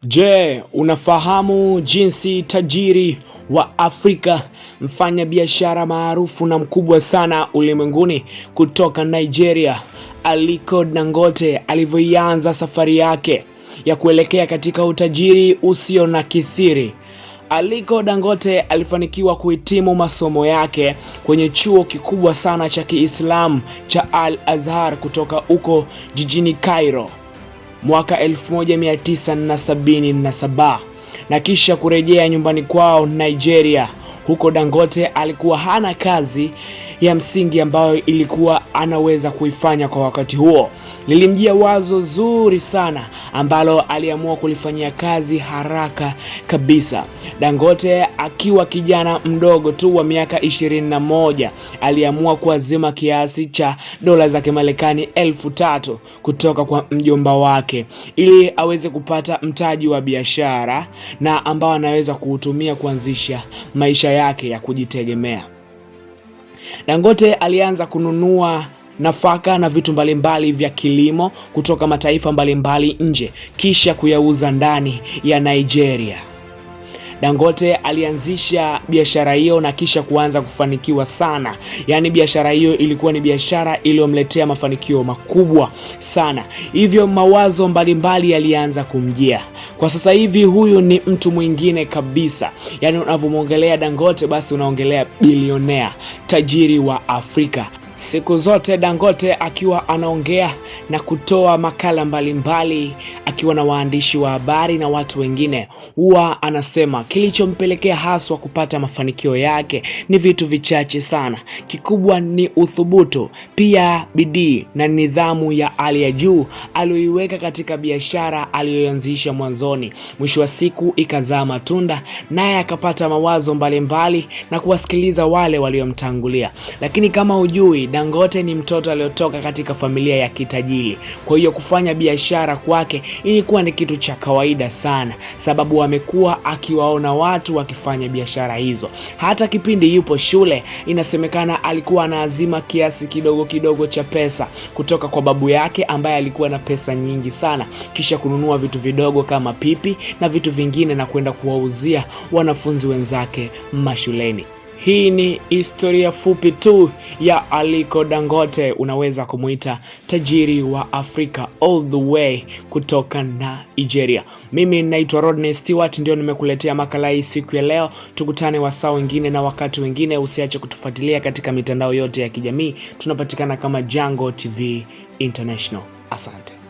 Je, unafahamu jinsi tajiri wa Afrika, mfanyabiashara maarufu na mkubwa sana ulimwenguni kutoka Nigeria, Aliko Dangote alivyoianza safari yake ya kuelekea katika utajiri usio na kithiri? Aliko Dangote alifanikiwa kuhitimu masomo yake kwenye chuo kikubwa sana cha Kiislamu cha Al Azhar kutoka huko jijini Cairo mwaka 1977 na kisha kurejea nyumbani kwao Nigeria. Huko Dangote alikuwa hana kazi ya msingi ambayo ilikuwa anaweza kuifanya kwa wakati huo. Lilimjia wazo zuri sana ambalo aliamua kulifanyia kazi haraka kabisa. Dangote akiwa kijana mdogo tu wa miaka 21 aliamua kuazima kiasi cha dola za Kimarekani 3,000 kutoka kwa mjomba wake ili aweze kupata mtaji wa biashara na ambao anaweza kuutumia kuanzisha maisha yake ya kujitegemea. Dangote alianza kununua nafaka na vitu mbalimbali vya kilimo kutoka mataifa mbalimbali nje kisha kuyauza ndani ya Nigeria. Dangote alianzisha biashara hiyo na kisha kuanza kufanikiwa sana. Yaani biashara hiyo ilikuwa ni biashara iliyomletea mafanikio makubwa sana. Hivyo mawazo mbalimbali yalianza kumjia. Kwa sasa hivi huyu ni mtu mwingine kabisa. Yaani unavyomwongelea Dangote basi unaongelea bilionea, tajiri wa Afrika. Siku zote Dangote akiwa anaongea na kutoa makala mbalimbali mbali, akiwa na waandishi wa habari na watu wengine, huwa anasema kilichompelekea haswa kupata mafanikio yake ni vitu vichache sana. Kikubwa ni uthubutu, pia bidii na nidhamu ya hali ya juu aliyoiweka katika biashara aliyoanzisha mwanzoni. Mwisho wa siku ikazaa matunda, naye akapata mawazo mbalimbali mbali na kuwasikiliza wale waliomtangulia. Lakini kama hujui, Dangote ni mtoto aliyotoka katika familia ya kitajiri. Kwa hiyo kufanya biashara kwake ilikuwa ni kitu cha kawaida sana, sababu amekuwa akiwaona watu wakifanya biashara hizo. Hata kipindi yupo shule, inasemekana alikuwa anaazima kiasi kidogo kidogo cha pesa kutoka kwa babu yake ambaye alikuwa na pesa nyingi sana, kisha kununua vitu vidogo kama pipi na vitu vingine na kwenda kuwauzia wanafunzi wenzake mashuleni. Hii ni historia fupi tu ya Aliko Dangote, unaweza kumuita tajiri wa Afrika all the way kutoka Nigeria. Mimi naitwa Rodney Stewart, ndio nimekuletea makala hii siku ya leo. Tukutane wasaa wengine na wakati wengine. Usiache kutufuatilia katika mitandao yote ya kijamii, tunapatikana kama Jango TV International. Asante.